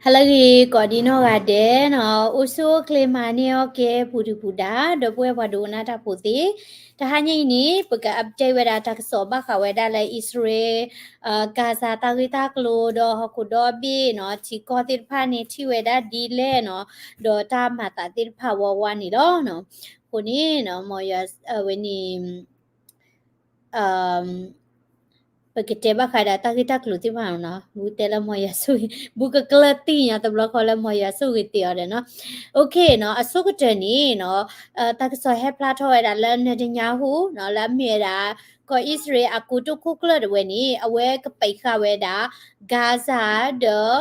ဟါလၢအဂ့ၤ ကိးဒံနီၢ်ဂၤဒဲးနီၤ, အိၣ်ဆူၣ်အိၣ်ချ့မၤန့ၢ်အီၣ်ကဲ ပူၤဒုၣ်ပူၤဒါ ဒီပုၢ်ဝဲၢ်ပှၤဒိကနၣ်တၢ်ဖိသ့ၣ်, တဟါညါအံၤန့ၣ် ပက update ဝဲဒၣ်တၢ်ကစီၣ်ဘၣ်ဃးဝဲဒၣ်လၢအံၣ်စရ့လး Gaza တၢ်ဂ့ၢ်တၢ်ကျိၤ ဒီးဟီၣ်ခိၣ်ဒီဘ့ၣ်နီၤ, ထံကီၢ်သ့ၣ်တဖၣ်န့ၣ် ထံၣ်ဝဲဒၣ်ဒ်လဲၣ်နီၤ, ဒီးတၢ်မၤသးသ့ၣ်တဖၣ်ဝဲဝဲန့ၣ်လီၤ. အဃိန့ၣ် မ်ယွၤဝဲန့ၣ် ပကတဲဘၣ်ဃးဒီးတၢ်ဂ့ၢ်တၢ်ကျိၤသ့ၣ်တဖၣ်နီၤ, ဘူးတဲလၢမ်ယွၤဆိၣ်ဂ့ၤ, ဘူးကကျၢၢ်သ့ၣ်ညါတဘျီဃီလၢမ်ယွၤဆိၣ်ဂ့ၤတ့ၢ်အီၤဒီးနီၤ. အဆိကတၢၢ်န့ၣ်နီၤ, တၢ်ကစီၣ်ဟဲဖျါထီၣ်ဝဲဒၣ်လၢ Netanyahu နီၤ, လၢအမ့ၢ်ဝဲဒၣ် ကီၢ်အံၣ်စရ့လးအကိတိာ်ခိၣ်ကျၢၢ်တဝဲန့ၣ် အဝဲကပိတ်ဃာ်ဝဲဒၣ် Gaza ဒီး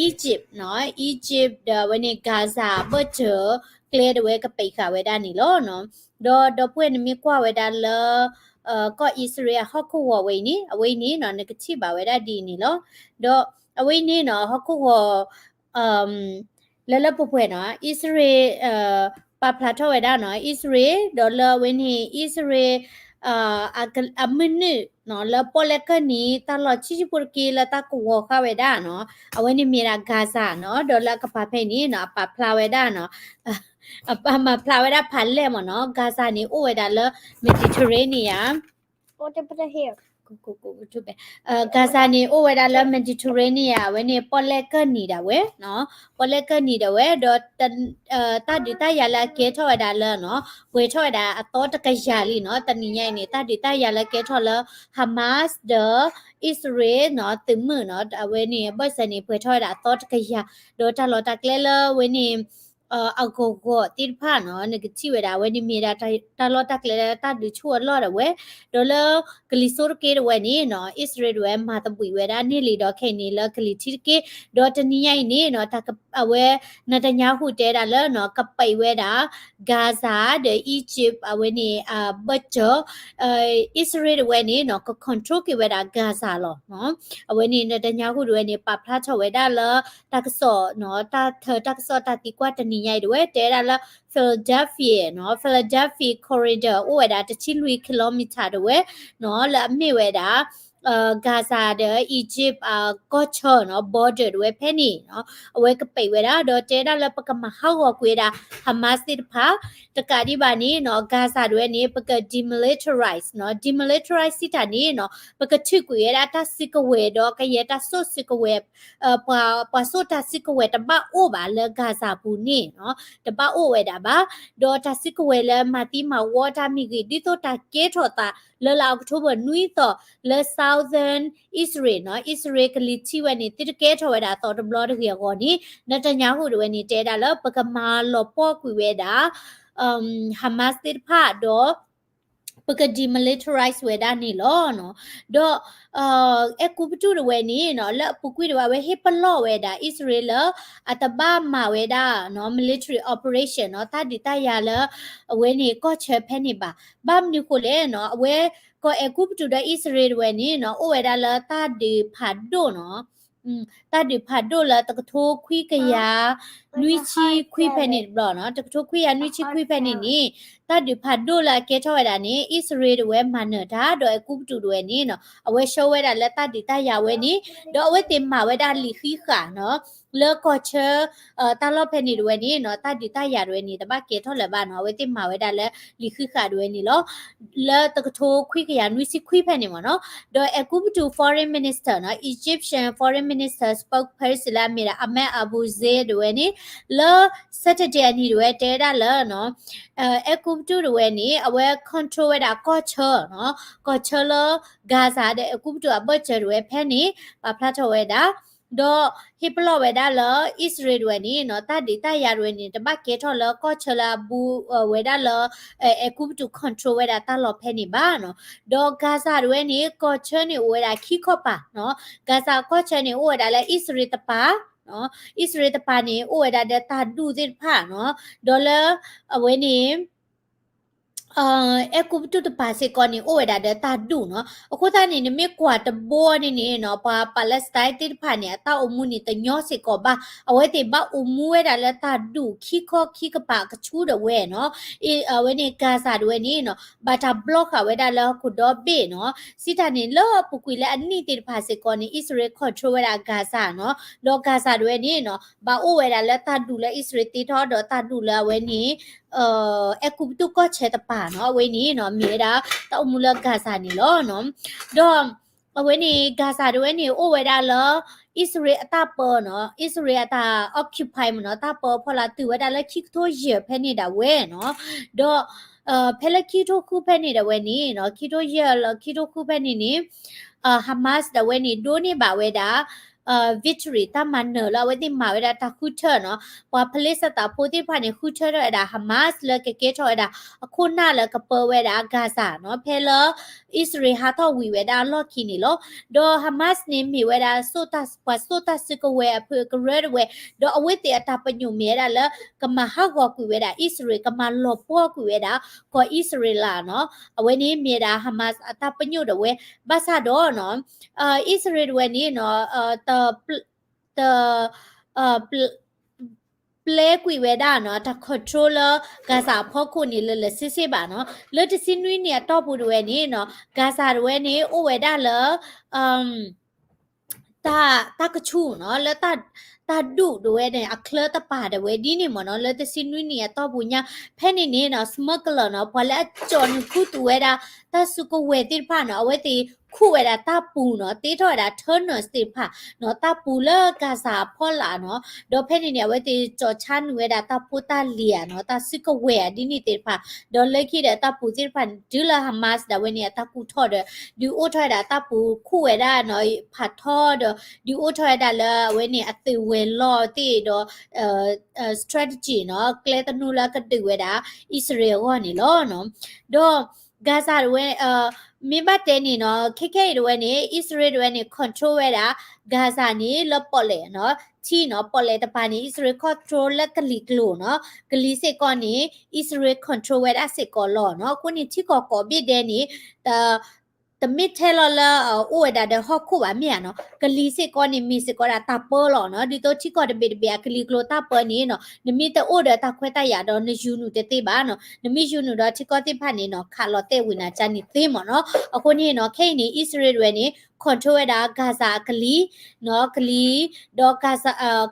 Egypt နီၤ, Egypt ဒီးအဝဲန့ၣ် Gaza ဘၢၣ်စၢၤကျဲတဝဲကပိတ်ဃာ်ဝဲဒၣ်န့ၣ်လီၤ. ဒီးဒီပုၢ်ဝဲၢ်နမ့ၢ်ကွၢ်ဝဲဒၣ်လၢ ကီၢ်အံၣ်စရ့လးအဟီၣ်ခိၣ်ဂီၤဝဲအံၤန့ၣ်, အဝဲအံၤန့ၣ်နီၤ နကထံၣ်ဘၣ်ဝဲဒၣ်ဒ်အံၤန့ၣ်လီၤ. ဒီးအဝဲအံၤန့ၣ်နီၤ ဟီၣ်ခိၣ်ဂီၤ လၢလၢပှဲၤပှဲၤနီၤ, အံၣ်စရ့လး ပာ်ဖျါထီၣ်ဝဲဒၣ်နီၤ, အံၣ်စရ့လး ဒီးလၢအဝဲန့ၣ် အံၣ်စရ့လး အမုၢ်နုာ်နီၤ, လၢပီၣ်လဲၣ်ကၢၢ်နံၤ တၢ်လီၢ်ဆံးဆံးဖိတက့ၢ် လၢတၢ်ကဝီၤဃာ်ဝဲဒၣ်နီၤ, အဝဲန့ၣ်မ့ၢ်ဒၣ် Gaza နီၤ, ဒီးလၢအကပၤဖဲန့ၣ်နီၤ အပာ်ဖျါဝဲဒၣ်နီၤ, အပာ်ဖျါဝဲဒၣ်ဖးလဲၢ်မ့ၢ်နီၤ, Gaza န့ၣ်အိၣ်ဝဲဒၣ်လၢ Mediterranean နီၤ, Gaza န့ၣ်အိၣ်ဝဲဒၣ်လၢ Mediterranean အဝဲန့ၣ်ပီၣ်လဲၣ်ကၢၢ်နံၤဒၣ်ဝဲနီၤ, ပီၣ်လဲၣ်ကၢၢ်နံၤဒၣ်ဝဲ, ဒီး တၢ်ဒုးတၢ်ယၤလၢအကဲထီၣ်ဝဲဒၣ်လၢနီၤ, ပှဲၤထီၣ်ဝဲဒၣ်အသီတကယၤလံနီၤ, တနံၤညါအံၤန့ၣ် တၢ်ဒုးတၢ်ယၤလၢကဲထီၣ်လၢ Hamas ဒီး အံၣ်စရ့လးနီၤ သုးမုၢ်နီၤ, အဝဲန့ၣ် ဘၢၣ်စၢၤန့ၣ် ပှဲၤထီၣ်ဝဲဒၣ်အသီတကယၤ, ဒီးတၢ်လီၢ်တၢ်ကျဲလၢအဝဲန့ၣ် အဂီၤဂီၤသ့ၣ်တဖၣ်နီၤ, နကထံၣ်ဝဲဒၣ် အဝဲန့ၣ်မ့ၢ်ဒၣ်တၢ်လီၢ်တၢ်ကျဲလၢတၢ်ဒုးဆူၣ်အလီၢ်ဒၣ်ဝဲ, ဒီးလၢကလံၤစိးတက့ၢ်တဝဲန့ၣ်နီၤ, အံၣ်စရ့လးတဝဲမၤသဘှံးဝဲဒၣ်န့ၢ်လံဒီးခဲအံၤန့ၣ်လၢကလံၤထံးတက့ၢ်, ဒီးတနံၤညါအံၤန့ၣ်နီၤ, အဝဲ Netanyahu တဲဒၣ်လၢနီၤ ကပိတ်ဝဲဒၣ် Gaza ဒီး Egypt အဝဲန့ၣ် ဘၢၣ်စၢၤ အံၣ်စရ့လးတဝဲန့ၣ်နီၤ က control က့ၤဝဲဒၣ် Gaza လီၤ. အဝဲန့ၣ် Netanyahu တဝဲန့ၣ် ပာ်ဖျါထီၣ်ဝဲဒၣ်လၢ တၢ်ကစီၣ်နီၤ, တၢ်ထၢတၢ်ကစီၣ်တၢ်သံကွၢ်တနံၤညါအံၤတဝဲ တဲဒၣ်လၢ Philadelphia နီၤ, Philadelphia corridor အိၣ်ဝဲဒၣ်တဆံလွံၢ် kilometer တဝဲနီၤ, လၢအမ့ၢ်ဝဲဒၣ် Gaza ဒီး Egypt ကီၢ်ဆၢနီၤ, border တဝဲဖဲန့ၣ်နီၤ, အဝဲကပိတ်ဝဲဒၣ်, ဒီးတဲဒၣ်လၢပကမၤဟးဂီၤကွံာ်ဝဲဒၣ် Hamas သ့ၣ်တဖၣ်, တကးဒံးဘၣ်န့ၣ်နီၤ, Gaza တဝဲန့ၣ် ပက demilitarize နီၤ, demilitarize စံးတၢ်န့ၣ်နီၤ, ပကထုးကွံာ်ဝဲဒၣ်တၢ်စုကဝဲၤဒီးကယဲၢ်တၢ်စိာ်စုကဝဲၤ ပှၤစိာ်တၢ်စုကဝဲၤတဘၣ်အိၣ်ဘၣ်လၢ Gaza ပူၤန့ၣ်နီၤ, တဘၣ်အိၣ်ဝဲဒၣ်ဘၣ်, ဒီးတၢ်စုကဝဲၤလၢမၤသံမၤဝီတၢ်မ့ၢ်ဂ့ၤ, ဒ်သိးတၢ်ကဲထီၣ်သးလၢလါအီးကထိဘၢၣ်နွံသီ လၢ Southern အံၣ်စရ့လးနီၤ, အံၣ်စရ့လးကလံၤထံးဝဲန့ၣ် သုတကဲထီၣ်ဝဲဒၣ်အသီတဘျီတဂ့ၤအဂီၢ်န့ၣ် Netanyahu တဝဲန့ၣ် တဲဒၣ်လၢပကမၤလီၤပှီၢ်ကွံာ်ဝဲဒၣ် Hamas သ့ၣ်တဖၣ်ဒီး ပက demilitarize ဝဲဒၣ်န့ၣ်လီၤ. ဒီး အဲၤကူပတူးတဝဲန့ၣ်နီၤ, လၢအပူၤကွံာ်တဝဲ အဝဲဟ့ၣ်ပလီၢ်ဝဲဒၣ် အံၣ်စရ့လးလၢ အတဘၣ်မၤဝဲဒၣ်နီၤ military operation နီၤ, တၢ်ဒုးတၢ်ယၤလၢ အဝဲန့ၣ်ကီၢ်ဆၢဖဲန့ၣ်ဘၣ်. ဘၣ်မနုၤဃိလဲၣ်နီၤ, အဝဲ ကီၢ်အဲၤကူပတူးဒီးအံၣ်စရ့လးတဝဲန့ၣ်နီၤ, အိၣ်ဝဲဒၣ်လၢတၢ်ဒုးဖးဒိၣ်နီၤ, တၢ်ဒုးဖးဒိၣ်လၢတကထိခွံကယၤနွံဆံခွံဖဲန့ၣ်တဘျီနီၤ, တကထိခွံကယၤနွံဆံခွံဖဲန့ၣ်န့ၣ် တၢ်ဒုးဖးဒိၣ်လၢအကဲထီၣ်ဝဲဒၣ်န့ၣ် အံၣ်စရ့လးတဝဲမၤနၢၤတၢ် ဒီးအဲၤကူပတူးတဝဲန့ၣ်နီၤ, အဝဲဆှၢဝဲဒၣ်လၢတၢ်ဒုးတၢ်ယၤဝဲန့ၣ်, ဒီးအဝဲသ့ၣ်မၤဝဲဒၣ်လံာ်ဃံးဃာ်နီၤ, လၢကီၢ်ဆၢ တၢ်လီၢ်ဖဲန့ၣ်တဝဲန့ၣ်နီၤ, တၢ်ဒုးတၢ်ယၤတဝဲန့ၣ် တဘၣ်ကဲထီၣ်လၢၤဘၣ်နီၤ, အဝဲသ့ၣ်မၤဝဲဒၣ်လၢလံာ်ဃံးဃာ်တဝဲန့ၣ်လီၤ. လၢတကထိခွံကယၤနွံဆံခွံဖဲန့ၣ်မ့ၢ်နီၤ, ဒီးအဲၤကူပတူး foreign minister နီၤ, Egyptian foreign minister spokesperson လၢအမ့ၢ်ဒၣ် Ahmed Abu Zeid တဝဲန့ၣ် လၢ Saturday အနံၤတဝဲတဲဒၣ်လၢနီၤ, အဲၤကူပတူးတဝဲန့ၣ် အဝဲ control ဝဲဒၣ်ကီၢ်ဆၢနီၤ, ကီၢ်ဆၢလၢ Gaza ဒီးအဲၤကူပတူးအဘၢၣ်စၢၤတဝဲဖဲန့ၣ် ပာ်ဖျါထီၣ်ဝဲဒၣ် ဒီးဟ့ၣ်ပလီၢ်ဝဲဒၣ်လၢ အံၣ်စရ့လးတဝဲန့ၣ်နီၤ, တၢ်ဒုးတၢ်ယၤတဝဲန့ၣ် တဘၣ်ကဲထီၣ်လၢကီၢ်ဆၢလၢအဘူး ဝဲဒၣ်လၢ အဲၤကူပတူး control ဝဲဒၣ်တၢ်လီၢ်ဖဲန့ၣ်ဘၣ်နီၤ. ဒီး Gaza တဝဲန့ၣ် ကီၢ်ဆၢန့ၣ်အိၣ်ဝဲဒၣ်ခံခီပၤနီၤ, Gaza ကီၢ်ဆၢန့ၣ် အိၣ်ဝဲဒၣ်လၢအံၣ်စရ့လးတပၤ အံၣ်စရ့လးတပၤန့ၣ် အိၣ်ဝဲဒၣ်ဒီးတၢ်ဒူၣ်သ့ၣ်တဖၣ်နီၤ, ဒီးလၢ အဝဲန့ၣ် အဲၤကူပတူးတပၤစ့ၢ်ကီးန့ၣ် အိၣ်ဝဲဒၣ်ဒီးတၢ်ဒူၣ်နီၤ. အဃိသတးန့ၣ် နမ့ၢ်ကွၢ်တဘိန့ၣ်န့ၣ်နီၤ ပှၤ Palestine သ့ၣ်တဖၣ်န့ၣ် အတၢ်အိၣ်မူန့ၣ်တညီစ့ၢ်ကီးဘၣ်. အဝဲသ့ၣ်ဘၣ်အိၣ်မူဝဲဒၣ်လၢတၢ်ဒူၣ်ခံခီခံကပၤအကဆူၣ်ဒၣ်ဝဲနီၤ. အဝဲန့ၣ် Gaza ဒၣ်ဝဲန့ၣ်နီၤ ဘၣ်တၢ် block ဃာ်ဝဲဒၣ်လၢဟီၣ်ခိၣ်ဒီဘ့ၣ်နီၤ. စံးတၢ်န့ၣ် လၢအပူၤကွံာ်လၢအနံၣ်သ့ၣ်တဖၣ်စ့ၢ်ကီးန့ၣ် အံၣ်စရ့လး control ဝဲဒၣ် Gaza နီၤ. ဒီး Gaza ဒၣ်ဝဲန့ၣ်နီၤ ဘၣ်အိၣ်ဝဲဒၣ်လၢတၢ်ဒူၣ်လၢအံၣ်စရ့လးတ့ထီၣ်ဒီးတၢ်ဒူၣ်လၢအဝဲန့ၣ် အဲၤကူပတူးကီၢ်ဆၢတပၤနီၤ. အဝဲန့ၣ်နီၤ မ့ၢ်ဝဲဒၣ်တၢ်အိၣ်မူလၢ Gaza န့ၣ်လီၤနီၤ. ဒီး အဝဲန့ၣ် Gaza ဒၣ်ဝဲန့ၣ် အိၣ်ဝဲဒၣ်လၢ အံၣ်စရ့လးအတၢ်ပၢနီၤ, အံၣ်စရ့လးအတၢ် occupy မ့ၢ်နီၤ, တၢ်ပၢအဖီလာ်တုၤဝဲဒၣ်လၢခံကထိယဲၢ်ဖဲန့ၣ်ဒၣ်ဝဲနီၤ. ဒီး ဖဲလၢခံကထိဃုဖဲန့ၣ်ဒၣ်ဝဲန့ၣ်နီၤ, ခံကထိယဲၢ်လၢခံကထိဃုဖဲန့ၣ်န့ၣ် Hamas ဒၣ်ဝဲန့ၣ် ဒိးန့ၢ်ဘၣ်ဝဲဒၣ် victory တၢ်မၤနၢၤလၢအဝဲသ့ၣ်မၤဝဲဒၣ်တၢ်ဃုထၢနီၤ. ပှၤဖလ့ၣ်စတးဖိသ့ၣ်တဖၣ်န့ၣ် ဃုထၢထီၣ်ဝဲဒၣ် Hamas လၢကကဲထီၣ်ဝဲဒၣ် အခိၣ်နၢ်လၢကပၢဝဲဒၣ် Gaza နီၤ, ဖဲလၢ အံၣ်စရ့လးဟးထီၣ်ဝံၤဝဲဒၣ်အလီၢ်ခံန့ၣ်လီၤ. ဒီး Hamas န့ၣ်မ့ၢ်ဝဲဒၣ် ပှၤစိာ်တၢ်စုကဝဲၤအဖုအကရၢတဝဲ, ဒီးအဝဲသ့ၣ်အတၢ်ပညိၣ်မ့ၢ်ဝဲဒၣ်လၢ ကမၤဟးဂီၤကွံာ်ဝဲဒၣ်အံၣ်စရ့လး, ကမၤလီၤပှီၢ်ကွံာ်ဝဲဒၣ် ကီၢ်အံၣ်စရ့လးနီၤ. အဝဲန့ၣ်မ့ၢ်ဝဲဒၣ် Hamas အတၢ်ပညိၣ်ဒၣ်ဝဲ, ဘၣ်ဆၣ်ဒီးနီၤ အံၣ်စရ့လးဒၣ်ဝဲန့ၣ်နီၤ တ တ ပျဲကွံာ်ဝဲဒၣ်နီၤ တၢ် control လၢ Gaza အဖီခိၣ်န့ၣ် လၢလၢဆ့ဆ့ဘၣ်နီၤ. လၢတဆံနွံနံၣ်အတီၢ်ပူၤဒၣ်ဝဲန့ၣ်နီၤ Gaza ဒၣ်ဝဲန့ၣ် အိၣ်ဝဲဒၣ်လၢ တၢ် တၢ်ကဆူၣ်နီၤ, လၢ တၢ်ဒူၣ်ဒၣ်ဝဲန့ၣ် အချၢတပၤဒၣ်ဝဲဒ်န့ၣ်မ့ၢ်နီၤ, လၢတဆံနွံနံၣ်အတီၢ်ပူၤညါ ဖဲန့ၣ်န့ၣ်နီၤ smuggler နီၤ, ပှၤလၢအကၠီၤနုာ်ခူသူၣ်ဝဲဒၣ် တၢ်စုကဝဲၤသ့ၣ်တဖၣ်နီၤ, အဝဲသ့ၣ်ခူၣ်ဝဲဒၣ်တၢ်ပူၤနီၤ, တ့ထီၣ်ဝဲဒၣ် tunnels သ့ၣ်တဖၣ်နီၤ, တၢ်ပူၤလၢ Gaza အဖီလာ်နီၤ, ဒီးဖဲန့ၣ်န့ၣ် အဝဲသ့ၣ်ကၠီၤဆါနုာ်ဝဲဒၣ်တၢ်ဖိတၢ်လံၤဧါနီၤ, တၢ်စုကဝဲၤဧါဒ်န့ၣ်သ့ၣ်တဖၣ်, ဒီးလၢခံဒီးတၢ်ပူၤသ့ၣ်တဖၣ်န့ၣ် တုၤလၢ Hamas ဒၣ်ဝဲန့ၣ် အတၢ်ကူၣ်ထီၣ်ဒီး ဒုးအိၣ်ထီၣ်ဝဲဒၣ်တၢ်ပူၤခူၣ်ဝဲဒၣ်နီၤ, ဖးထီဒီး ဒုးအိၣ်ထီၣ်ဝဲဒၣ်လၢအဝဲန့ၣ် အသုးဝဲၤလီၢ်သ့ၣ်ဒီး strategy နီၤ, ကျဲသနူလၢအကဒုးဝဲဒၣ် အံၣ်စရ့လးအဂီၢ်န့ၣ်လီၤနီၤ. ဒီး Gaza ဒၣ်ဝဲ မ့ၢ်ဘၣ်တဲန့ၣ်နီၤ, ခဲခဲအံၤဒၣ်ဝဲန့ၣ် အံၣ်စရ့လးဒၣ်ဝဲန့ၣ် control ဝဲဒၣ် Gaza န့ၣ် လၢပီၣ်လဲၣ်နီၤ, ထံနီၤ, ပီၣ်လဲၣ်တပၤန့ၣ် အံၣ်စရ့လး control လၢကလံၤကျိၤနီၤ, ကလံၤစ့ၢ်ကီးန့ၣ် အံၣ်စရ့လး control ဝဲဒၣ်စ့ၢ်ကီးလီၤနီၤ. အဃိန့ၣ် ထံကီၢ်ကိးဘ့ၣ်ဒဲးန့ၣ် တမ့ၢ်ထဲလီၤလၢ အိၣ်ဝဲဒၣ်ဒီးဟီၣ်ခိၣ်ဘၣ်မ့ၢ်ဧါနီၤ, ကလံၤစ့ၢ်ကီးန့ၣ် မ့ၢ်စ့ၢ်ကီးဒၣ်တၢ်ပၢလီၤနီၤ, ဒ်သိးထံကီၢ်တဘ့ၣ်တဘ့ၣ်အကလံၤကျိၤတၢ်ပၢန့ၣ်နီၤ, နမ့ၢ်တအိၣ်ဒီးတၢ်ခွဲးတၢ်ယာ်ဒီးနယူၤနုာ်တသ့ဘၣ်နီၤ, နမ့ၢ်ယူၤနုာ်ဒီးထံကီၢ်သ့ၣ်တဖၣ်န့ၣ်နီၤ ခးလီၤတဲာ်ဝံၤနၤကန့ၣ်သ့မ့ၢ်နီၤ. အဃိန့ၣ်နီၤ ခဲအံၤန့ၣ် အံၣ်စရ့လးဒၣ်ဝဲန့ၣ် control ဝဲဒၣ် Gaza အကလံၤ နီၤ, ကလံၤ, ဒီး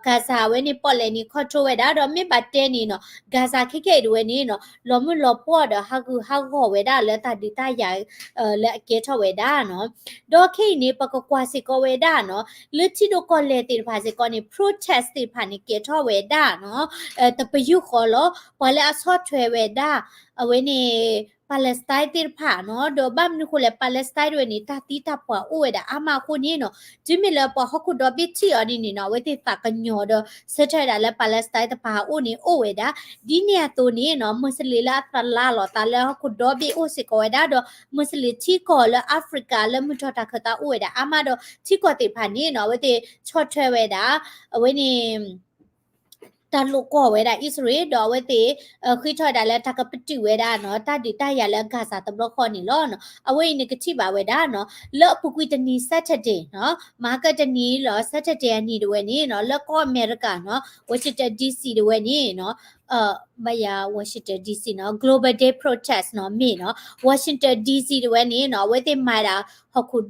Gaza ဝဲန့ၣ် ပီၣ်လဲၣ်န့ၣ် control ဝဲဒၣ်, ဒီးမ့ၢ်ဘၣ်တဲန့ၣ်နီၤ Gaza ခဲခဲအံၤဒၣ်ဝဲန့ၣ်နီၤ လီၤမုၢ်လီၤပှီၢ်ဒီးဟးဂူာ်ဟးဂီၤဝဲဒၣ်လၢတၢ်ဒုးတၢ်ယၤ လၢအကဲထီၣ်ဝဲဒၣ်နီၤ. ဒီးခဲအံၤန့ၣ် ပကကွၢ်စ့ၢ်ကီးဝဲဒၣ်နီၤ လၢထံဒိၣ်ကီၢ်လဲၢ်သ့ၣ်တဖၣ်စ့ၢ်ကီးန့ၣ် protest သ့ၣ်တဖၣ်န့ၣ် ကဲထီၣ်ဝဲဒၣ်နီၤ တပယူာ်ဃီလီၤ. ပှၤလၢအဆီၣ်ထွဲဝဲဒၣ် အဝဲန့ၣ် Palestine သ့ၣ်တဖၣ်နီၤ, ဒီးဘၣ်မနုၤဃိလဲၣ် Palestine ဒၣ်ဝဲန့ၣ် တၢ်သံတၢ်ပှၢ်အိၣ်ဝဲဒၣ်အါမးအဃိန့ၣ်နီၤ, တုၤမ့ၢ်လၢပှၤဟီၣ်ခိၣ်ဒီဘ့ၣ်ထံၣ်အီၤဒ်န့ၣ်နီၤ အဝဲသ့ၣ်သးကညီၤဒီး ဆၢထၢၣ်ဝဲဒၣ်လၢ Palestine တပၤအအိၣ်န့ၣ်အိၣ်ဝဲဒၣ်. ဒ်န့ၣ်အသိးန့ၣ်နီၤ မူးစလ့ၣ်လၢအသလၣ်လီၤသးလၢဟီၣ်ခိၣ်ဒီဘ့ၣ်အိၣ်စ့ၢ်ကီးဝဲဒၣ်, ဒီးမူးစလ့ၣ်ထံကီၢ်လၢ Africa လၢမုၢ်ထီၣ်တၢ်ခၢၣ်သးအိၣ်ဝဲဒၣ်အါမးဒီး ထံကီၢ်သ့ၣ်တဖၣ်န့ၣ်နီၤ အဝဲသ့ၣ်ဆီၣ်ထွဲဝဲဒၣ် အဝဲန့ၣ် တၢ်လိာ်ကွီၢ်ဝဲဒၣ်အံၣ်စရ့လး ဒီးအဝဲသ့ၣ် ဃ့ထီၣ်ဝဲဒၣ်လၢတၢ်ကပတုာ်ဝဲဒၣ်နီၤ တၢ်ဒုးတၢ်ယၤလၢ Gaza တဘျီဃီန့ၣ်လီၤ. အဝဲအံၤန့ၣ်ကထံၣ်ဘၣ်ဝဲဒၣ်နီၤ လၢအပူၤကွံာ်တနံၤ Saturday နီၤ မၤကတနံၤလီၤ Saturday အနံၤဒၣ်ဝဲန့ၣ်နီၤ လၢကီၢ်အမဲရကၤနီၤ Washington D C ဒၣ်ဝဲန့ၣ်နီၤ ဘၣ်ယၤ Washington D C နီၤ Global Day Protest နီၤ မ့ၢ်နီၤ Washington D C ဒၣ်ဝဲန့ၣ်နီၤ အဝဲသ့ၣ်မၤဒၣ်ဟီၣ်ခိၣ်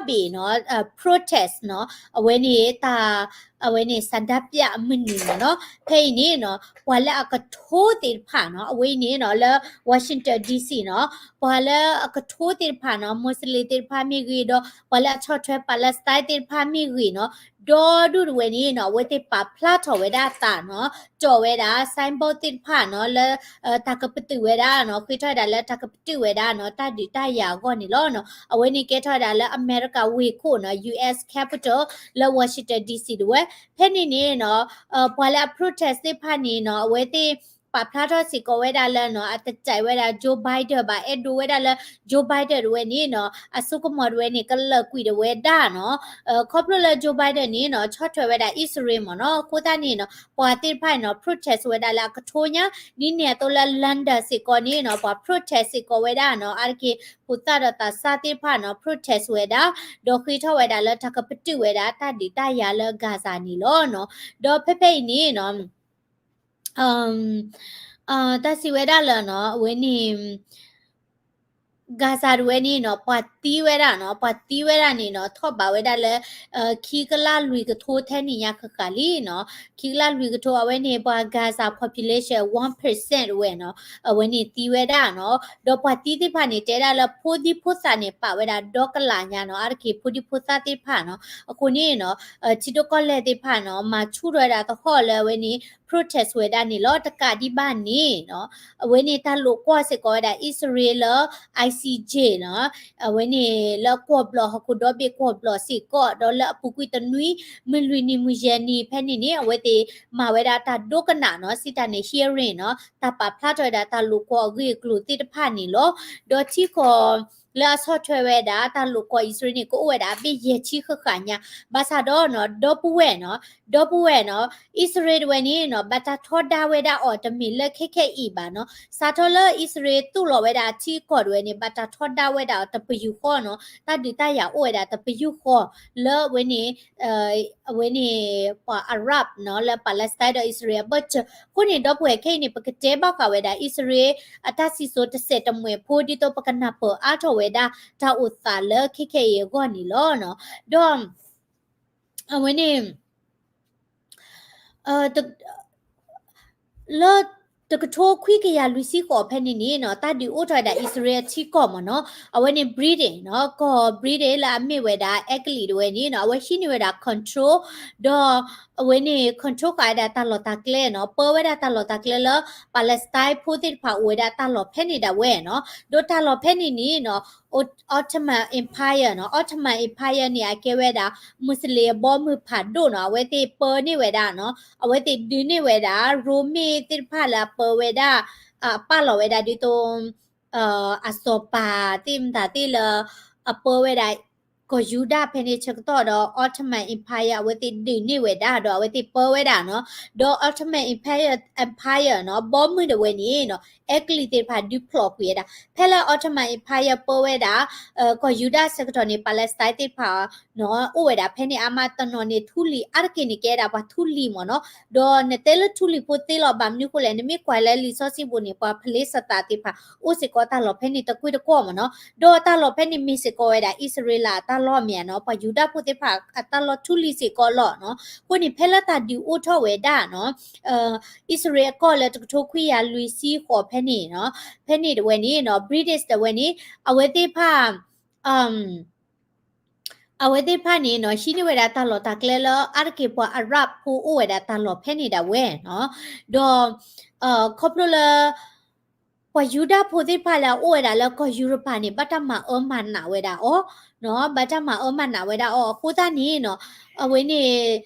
ဒီဘ့ၣ်နီၤ protest နီၤ အဝဲန့ၣ်တၢ် အဝဲန့ၣ် ဆန္ဒပြအမုၢ်နံၤမ့ၢ်နီၤ ဖဲအံၤန့ၣ်နီၤ ပှၤလၢအကထိသ့ၣ်တဖၣ်နီၤ အဝဲအံၤန့ၣ်နီၤ လၢ Washington D C နီၤ ပှၤလၢအကထိသ့ၣ်တဖၣ်နီၤ မူးစလ့ၣ်သ့ၣ်တဖၣ်မ့ၢ်ဂ့ၤ ဒီးပှၤလၢအဆီၣ်ထွဲ Palestine သ့ၣ်တဖၣ်မ့ၢ်ဂ့ၤနီၤ ဒီဒူၣ်ဒၣ်ဝဲန့ၣ်နီၤ အဝဲသ့ၣ်ပာ်ဖျါထီၣ်ဝဲဒၣ်အသးနီၤ တီၣ်ဝဲဒၣ် symbol သ့ၣ်တဖၣ်နီၤ လၢ တၢ်ကပတုာ်ဝဲဒၣ်နီၤ ဃ့ထီၣ်ဝဲဒၣ်လၢတၢ်ကပတုာ်ဝဲဒၣ်နီၤ တၢ်ဒုးတၢ်ယၤအဂီၢ်န့ၣ်လီၤနီၤ အဝဲန့ၣ်ကဲထီၣ်ဝဲဒၣ်လၢအမဲရကၤဝ့ၢ်ခိၣ်နီၤ U S Capitol လၢ Washington D C ဒၣ်ဝဲ ဖဲန့ၣ်န့ၣ်နီၤ ပှၤလၢအ protest သ့ၣ်တဖၣ်န့ၣ်နီၤ အဝဲသ့ၣ်ပ ပာ်ဖျါထီၣ်စ့ၢ်ကီးဝဲဒၣ်လၢနီၤ အတကြိုက်ဝဲဒၣ် Joe Biden ဘၣ် အဲၣ်ဒိးဝဲဒၣ်လၢ Joe Biden တဝဲန့ၣ်နီၤ အစိကမီၤတဝဲန့ၣ် ကလၢာ်ကွံာ်တဝဲဒၣ်နီၤ ခီဖျိလၢ Joe Biden န့ၣ်နီၤ ဆီၣ်ထွဲဝဲဒၣ်အံၣ်စရ့လးမ့ၢ်နီၤ အဃိသတးန့ၣ်နီၤ ပှၤသ့ၣ်တဖၣ်နီၤ protest ဝဲဒၣ်လၢအကထိညါ ဒ်န့ၣ်အသိးလၢ London စ့ၢ်ကီးန့ၣ်နီၤ ပှၤ protest စ့ၢ်ကီးဝဲဒၣ်နီၤ အါတက့ၢ် ဖိသၣ်ဒီးသးစၢ်သ့ၣ်တဖၣ်နီၤ protest ဝဲဒၣ် ဒီးဃ့ထီၣ်ဝဲဒၣ်လၢတၢ်ကပတုာ်ဝဲဒၣ်တၢ်ဒုးတၢ်ယၤလၢ Gaza န့ၣ်လီၤနီၤ ဒီးဖဲဖဲအံၤန့ၣ်နီၤ တၢ်စံးဝဲဒၣ်လၢနီၤ အဝဲန့ၣ် Gaza တဝဲန့ၣ်နီၤ ပှၤသံဝဲဒၣ်နီၤ ပှၤသံဝဲဒၣ်န့ၣ်နီၤ ထီၣ်ဘးဝဲဒၣ်လၢ ခံကလးလွံၢ်ကထိထဲန့ၣ်ညါဃၣ်ဃၣ်လံနီၤ ခံကလးလွံၢ်ကထိ အဝဲန့ၣ် ပှၤ Gaza population one percent တဝဲနီၤ အဝဲန့ၣ်သံဝဲဒၣ်နီၤ ဒီးပှၤသံသ့ၣ်တဖၣ်န့ၣ် တဲဒၣ်လၢဖိဒံဖိသၣ်န့ၣ် ပာ်ဝဲဒၣ်ဒီကလးညါနီၤ အါတက့ၢ်ဖိဒံဖိသၣ်သ့ၣ်တဖၣ်နီၤ အဃိန့ၣ်နီၤ ထံဒိၣ်ကီၢ်လဲၢ်သ့ၣ်တဖၣ်နီၤ မၤဆူၣ်ထီၣ်ဝဲဒၣ်သဟီၣ်လၢအဝဲန့ၣ် protest ဝဲဒၣ်န့ၣ်လီၤ တကးဒံးဘၣ်န့ၣ်နီၤ အဝဲန့ၣ်တၢ်လိာ်ကွီၢ်စ့ၢ်ကီးဝဲဒၣ် အံၣ်စရ့လးလၢ ICJ နီၤ အဝဲန့ၣ်လၢကွီၢ်ဘျီၣ် ဟီၣ်ခိၣ်ဒီဘ့ၣ်ကွီၢ်ဘျီၣ်စ့ၢ်ကီး ဒီးလၢအပူၤကွံာ်တနွံ မုၢ်လွံၢ်နံၤမုၢ်ယဲၢ်နံၤဖဲန့ၣ်န့ၣ် အဝဲသ့ၣ်မၤဝဲဒၣ်တၢ်ဒိကနၣ်နီၤ စံးတၢ်န့ၣ် hearing နီၤ တၢ်ပာ်ဖျါထီၣ်ဝဲဒၣ်တၢ်လိာ်ကွီၢ်အဂ့ၢ်အကျိၤသ့ၣ်တဖၣ်န့ၣ်လီၤ. ဒီးထံကီၢ် လၢအဆီၣ်ထွဲဝဲဒၣ် တၢ်လိာ်ကွီၢ်အံၣ်စရ့လးန့ၣ် ကအိၣ်ဝဲဒၣ်အဘ့ၣ်ယဲၢ်ဆံဃၣ်ဃၣ်ညါ, ဘၣ်ဆၣ်ဒီးနီၤ ဒီပုၢ်ဝဲၢ်နီၤ, ဒီပုၢ်ဝဲၢ်နီၤ အံၣ်စရ့လးတဝဲန့ၣ်နီၤ ဘၣ်တၢ်ထီဒါဝဲဒၣ်အီၤတမ့ၢ်လၢခဲခဲအံၤဘၣ်နီၤ, စးထီၣ်လၢအံၣ်စရ့လးသိၣ်လီၤဝဲဒၣ်အထံအကီၢ်တဝဲန့ၣ် ဘၣ်တၢ်ထီဒါဝဲဒၣ်အီၤတပယူာ်ဃီနီၤ, တၢ်ဒုးတၢ်ယၤအိၣ်ဝဲဒၣ်တပယူာ်ဃီ လၢအဝဲန့ၣ် အဝဲန့ၣ် ပှၤ Arab နီၤ လၢ Palestine ဒီးအံၣ်စရ့လးအဘၢၣ်စၢၤ, အဃိန့ၣ် ဒီပုၢ်ဝဲၢ်ခဲအံၤန့ၣ် ပကတဲဘၣ်ဃးဝဲဒၣ် အံၣ်စရ့လး အတၢ်စံၣ်စိၤတစဲးတမှဲၤဖိ ဒ်သိးပကနၢ်ပၢၢ်အါထီၣ်ဝဲဒၣ် တၢ်အိၣ်သးလၢခဲခဲအံၤအဂီၢ်န့ၣ်လီၤ. ဒီး အဝဲန့ၣ် လၢ တကထိခွံကယၤလွံၢ်ဆံဃိးဖဲန့ၣ်န့ၣ်နီၤ တၢ်ဒုးအိၣ်ထီၣ်ဝဲဒၣ်အံၣ်စရ့လးအထံကီၢ်မ့ၢ်နီၤ, အဝဲန့ၣ် Britain နီၤ ကီၢ် Britain လၢအမ့ၢ်ဝဲဒၣ် အဲကလံးတဝဲန့ၣ်နီၤ အဝဲဟံးန့ၢ်ဝဲဒၣ် control ဒီး အဝဲန့ၣ် control ဃာ်ဝဲဒၣ်တၢ်လီၢ်တၢ်ကျဲနီၤ, ပၢဝဲဒၣ်တၢ်လီၢ်တၢ်ကျဲလၢ Palestine ဖိသ့ၣ်တဖၣ်အိၣ်ဝဲဒၣ်တၢ်လီၢ်ဖဲန့ၣ်ဒၣ်ဝဲနီၤ, ဒီးတၢ်လီၢ်ဖဲန့ၣ်န့ၣ်နီၤ Ottoman Empire နီၤ, Ottoman Empire န့ၣ် အကဲဝဲဒၣ် မူးစလ့ၣ်အဘီမုၢ်ဖးဒိၣ်နီၤ, အဝဲသ့ၣ်ပၢန့ၢ်ဝဲဒၣ်နီၤ, အဝဲသ့ၣ်ဒုးန့ၢ်ဝဲဒၣ် ရိမ့ၤသ့ၣ်တဖၣ်လၢအပၢဝဲဒၣ်, အပာ်လီၤဝဲဒၣ်ဒ်သိး အစီၤပၤသ့ၣ်မတၤသ့ၣ်လၢ အပၢဝဲဒၣ် ကီၢ်ယူဒၤဖဲန့ၣ်ဆၢကတီၢ်ဒီး Ottoman Empire အဝဲသ့ၣ်ဒုးန့ၢ်ဝဲဒၣ်ဒီး အဝဲသ့ၣ်ပၢဝဲဒၣ်နီၤ, ဒီး Ottoman Empire, Empire နီၤ ဘီမုၢ်တဝဲန့ၣ်နီၤ အဲကလံးသ့ၣ်တဖၣ်ဒုးဖျိးကွံာ်ဝဲဒၣ်, ဖဲလၢ Ottoman Empire ပၢဝဲဒၣ် ကီၢ်ယူဒၤဆၢကတီၢ်န့ၣ် Palestine သ့ၣ်တဖၣ်နီၤ အိၣ်ဝဲဒၣ်ဖဲန့ၣ်အါမးတနီၤန့ၣ် ထူလံၤအါတက့ၢ်န့ၣ် ကဲဒၣ်ပှၤထူလံၤမ့ၢ်နီၤ, ဒီးနတဲလၢထူလံၤဖိသ့လီၤ ဘၣ်မနုၤဃိလဲၣ် နမ့ၢ်ကွၢ်လၢလံာ်စီဆှံပူၤန့ၣ် ပှၤဖလ့စတၤသ့ၣ်တဖၣ် အိၣ်စ့ၢ်ကီးတၢ်လီၢ်ဖဲန့ၣ်တကွ့ၢ်တကွီၢ်မ့ၢ်နီၤ, ဒီးတၢ်လီၢ်ဖဲန့ၣ်မ့ၢ်စ့ၢ်ကီးဝဲဒၣ် အံၣ်စရ့လးအတၢ်လီၢ်မ့ၢ်ဧါနီၤ, ပှၤယူဒၤဖိသ့ၣ်တဖၣ်အတၢ်လီၢ်ထူလံၤစ့ၢ်ကီးလီၤနီၤ, အဃိန့ၣ် ဖဲလၢတၢ်ဒုးအိၣ်ထီၣ်ဝဲဒၣ်နီၤ အံၣ်စရ့လးအကီၢ်လၢတကထိခွံကယၤလွံၢ်ဆံဃိးဖဲန့ၣ်နီၤ, ဖဲန့ၣ်တဝဲန့ၣ်နီၤ British တဝဲန့ၣ် အဝဲသ့ၣ်တဖၣ် အဝဲသ့ၣ်တဖၣ်န့ၣ်နီၤ ဟံးန့ၢ်ဝဲဒၣ်တၢ်လီၢ်တၢ်ကျဲလၢ အါတက့ၢ်ပှၤ Arab ဖိအိၣ်ဝဲဒၣ်တၢ်လီၢ်ဖဲန့ၣ်ဒၣ်ဝဲနီၤ, ဒီး ခီဖျိလၢ ပှၤယူဒၤဖိသ့ၣ်တဖၣ်လၢအအိၣ်ဝဲဒၣ်လၢကီၢ်ယူရပၤန့ၣ် ဘၣ်တၢ်မၤအၢမၤနးဝဲဒၣ်အီၤနီၤ, ဘၣ်တၢ်မၤအၢမၤနးဝဲဒၣ်အီၤ အဃိသတးန့ၣ်နီၤ အဝဲန့ၣ်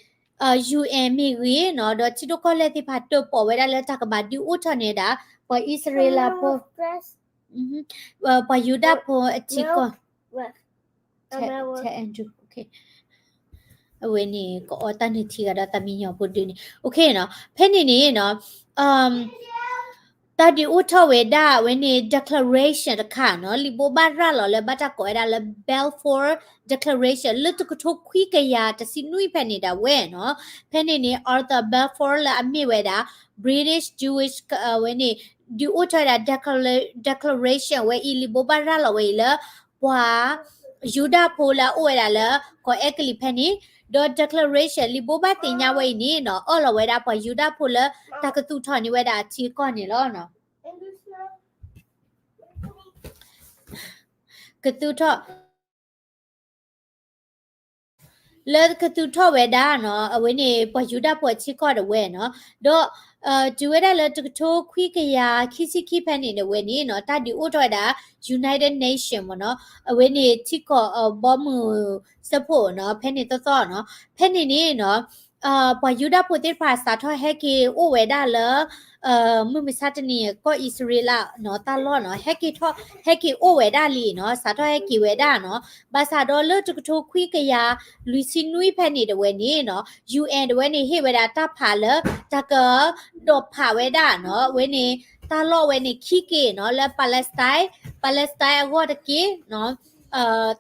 UN မ့ၢ်ဂ့ၤနီၤ ဒီးထံဒိၣ်ကီၢ်လဲၢ်သ့ၣ်တဖၣ်တၢၣ်ပီၣ်ဝဲဒၣ်လၢတၢ်ကဘၣ်ဒုးအိၣ်ထီၣ်န့ၣ်ဒၣ် ပှၤအံၣ်စရ့လးဖိ ပှၤယူဒၤဖိအထံကီၢ် အဝဲန့ၣ် ကအီတၢ်နုၢ်ထံဂၤဒီးတၢ်မံညီၤဖိဒုးန့ၣ် ဖဲန့ၣ်န့ၣ်နီၤ တၢ်ဒုးအိၣ်ထီၣ်ဝဲဒၣ်အဝဲန့ၣ် declaration တခါနီၤ လံာ်ဘိးဘၣ်ရၤလီၤလၢဘၣ်တၢ်ကိးဝဲဒၣ်လၢ Balfour Declaration လၢတကထိခွံကယၤတဆံနွံဖဲန့ၣ်ဒၣ်ဝဲနီၤ, ဖဲန့ၣ်န့ၣ် Arthur Balfour လၢအမ့ၢ်ဝဲဒၣ် British Jewish အဝဲန့ၣ် ဒုးအိၣ်ထီၣ်ဝဲဒၣ် declaration ဝဲအံၤ လံာ်ဘိးဘၣ်ရၤလီၤဝဲအံၤလၢ ပှၤယူဒၤဖိလၢအအိၣ်ဝဲဒၣ်လၢ ကီၢ်အဲကလံးဖဲန့ၣ်, ဒီး declaration လံာ်ဘိးဘၣ်သ့ၣ်ညါဝဲအံၤန့ၣ်နီၤ အၢၣ်လီၤဝဲဒၣ်ပှၤယူဒၤဖိလၢ တၢ်ကသူၣ်ထီၣ်န့ၢ်ဝဲဒၣ်အထံအကီၢ်န့ၣ်လီၤ. ကသူၣ်ထီၣ် လၢကသူၣ်ထီၣ်ဝဲဒၣ်နီၤ အဝဲန့ၣ် ပှၤယူဒၤဖိအထံကီၢ်ဒၣ်ဝဲနီၤ, ဒီး တုၤဝဲဒၣ်လၢတကထိခွံကယၤခံဆံခံဖဲန့ၣ်ဒၣ်ဝဲန့ၣ်နီၤ တၢ်ဒုးအိၣ်ထီၣ်ဝဲဒၣ် United Nation မ့ၢ်နီၤ, အဝဲန့ၣ်ထံကီၢ်အဘီမုၢ်စၢဖှိၣ်နီၤ ဖဲန့ၣ်သီသီနီၤ, ဖဲန့ၣ်န့ၣ်နီၤ ပှၤယူဒၤဖိသ့ၣ်တဖၣ် စးထီၣ်ဟဲက့ၤအိၣ်ဝဲဒၣ်လၢ မုၢ်မဆါတနံၤ ကီၢ်အံၣ်စရ့လးနီၤ တၢ်လီၢ်နီၤ ဟဲက့ၤထီၣ် ဟဲက့ၤအိၣ်ဝဲဒၣ်လံနီၤ စးထီၣ်ဟဲက့ၤဝဲဒၣ်နီၤ ဘၣ်ဆၣ်ဒီးလၢတကထိခွံကယၤလွံၢ်ဆံနွံဖဲန့ၣ်တဝဲန့ၣ်နီၤ ယူအ့ၣ် တဝဲန့ၣ် ဟ့ၣ်ဝဲဒၣ်တၢ်ဖးလၢ တၢ်က နီၤဖးဝဲဒၣ်နီၤ အဝဲန့ၣ် တၢ်လီၢ်ဝဲန့ၣ်ခံက့ၤနီၤ လၢ Palestine Palestine အဂီၢ်တက့ၢ်နီၤ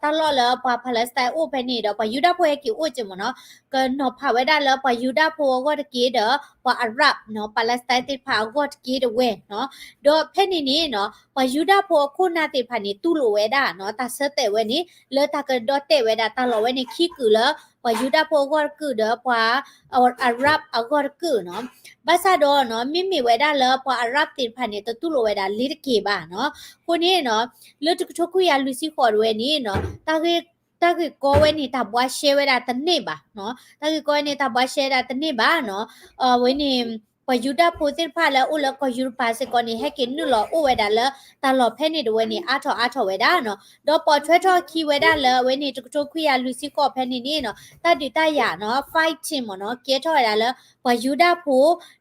တၢ်လီၢ်လၢပှၤ Palestine အိၣ်ဖဲန့ၣ်ဒီး ပှၤယူဒၤဖိဟဲက့ၤအိၣ်က့ၤမ့ၢ်နီၤ ကနီၤဖးဝဲဒၣ်လၢပှၤယူဒၤဖိအဂီၢ်တက့ၢ်ဒီး ပှၤ Arab နီၤ Palestine သ့ၣ်တဖၣ်အဂီၢ်တက့ၢ်တဝဲနီၤ ဒီးဖဲန့ၣ်န့ၣ်နီၤ ပှၤယူဒၤဖိအခိၣ်နၢ်သ့ၣ်တဖၣ်န့ၣ် တူၢ်လိာ်ဝဲဒၣ်နီၤ တၢ်ဆၢတဲာ်ဝဲန့ၣ် လၢတၢ်ကဒီၣ်တဲာ်ဝဲဒၣ်တၢ်လီၢ်ဝဲန့ၣ်ခံကုာ်လၢ ပှၤယူဒၤဖိအဂီၢ်တကုာ်ဒီးပှၤ Arab အဂီၢ်တကုာ်နီၤ ဘၣ်ဆၣ်ဒီးနီၤ မ့မ့ၢ်ဝဲဒၣ်လၢပှၤ Arab သ့ၣ်တဖၣ်န့ၣ် တတူၢ်လိာ်ဝဲဒၣ်လ့ၤတက့ၢ်ဘၣ်နီၤ အဃိန့ၣ်နီၤ လၢတကထိခွံကယၤလွံၢ်ဆံဃိးတဝဲန့ၣ်နီၤ တၢ်ဂ့ၢ်ကီဝဲန့ၣ် တၢ်ဘှါရှဲဝဲဒၣ်တန့ၢ်ဘၣ်နီၤ တၢ်ဂ့ၢ်ကီဝဲန့ၣ် တၢ်ဘှါရှဲဒၣ်တန့ၢ်ဘၣ်နီၤ အဝဲန့ၣ် ပှၤယူဒၤဖိသ့ၣ်တဖၣ်လၢအအိၣ်လၢကီၢ်ယူရပၤစ့ၢ်ကီးန့ၣ် ဟဲက့ၤနုာ်လီၤအိၣ်ဝဲဒၣ်လၢတၢ်လီၢ်ဖဲန့ၣ်တဝဲန့ၣ် အါထီၣ်အါထီၣ်ဝဲဒၣ်နီၤ ဒီးပိာ်ထွဲထီၣ်ခံဝဲဒၣ်လၢအဝဲန့ၣ် တကထိခွံကယၤလွံၢ်ဆံဃိးဖဲန့ၣ်န့ၣ်နီၤ တၢ်ဒုးတၢ်ယၤနီၤ fighting မ့ၢ်နီၤ ကဲထီၣ်ဝဲဒၣ်လၢ ပှၤယူဒၤဖိ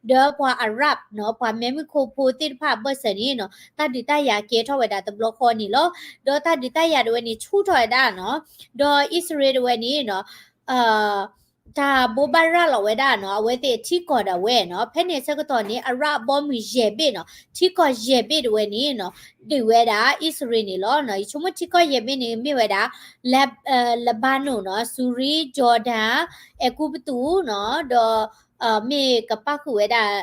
ဒီးပှၤ Arab နီၤ ပှၤမဲာ်မုၢ်ခိၣ်ဖိသ့ၣ်တဖၣ်အဘၢၣ်စၢၤန့ၣ်နီၤ တၢ်ဒုးတၢ်ယၤကဲထီၣ်ဝဲဒၣ်တဘျီဃီန့ၣ်လီၤ. ဒီးတၢ်ဒုးတၢ်ယၤတဝဲန့ၣ် ဆူၣ်ထီၣ်ဝဲဒၣ်နီၤ ဒီးအံၣ်စရ့လးတဝဲန့ၣ်နီၤ တၢ်ဘိးဘၣ်ရၤလီၤဝဲဒၣ်နီၤ အဝဲသ့ၣ်ထံကီၢ်ဒၣ်ဝဲနီၤ ဖဲန့ၣ်ဆၢကတီၢ်န့ၣ် Arab အဘီအမုၢ်ယဲၢ်ဘ့ၣ်နီၤ ထံကီၢ်ယဲၢ်ဘ့ၣ်တဝဲန့ၣ်နီၤ ဒုးဝဲဒၣ်အံၣ်စရ့လးန့ၣ်လီၤ. ယဆိကမိၣ်ထံကီၢ်ယဲၢ်ဘ့ၣ်န့ၣ် မ့ၢ်ဝဲဒၣ် Lebanon နီၤ Syria, Jordan, အဲၤကူပတူးနီၤ ဒီး မ့ၢ်ကပၣ်ဃုာ်ဝဲဒၣ်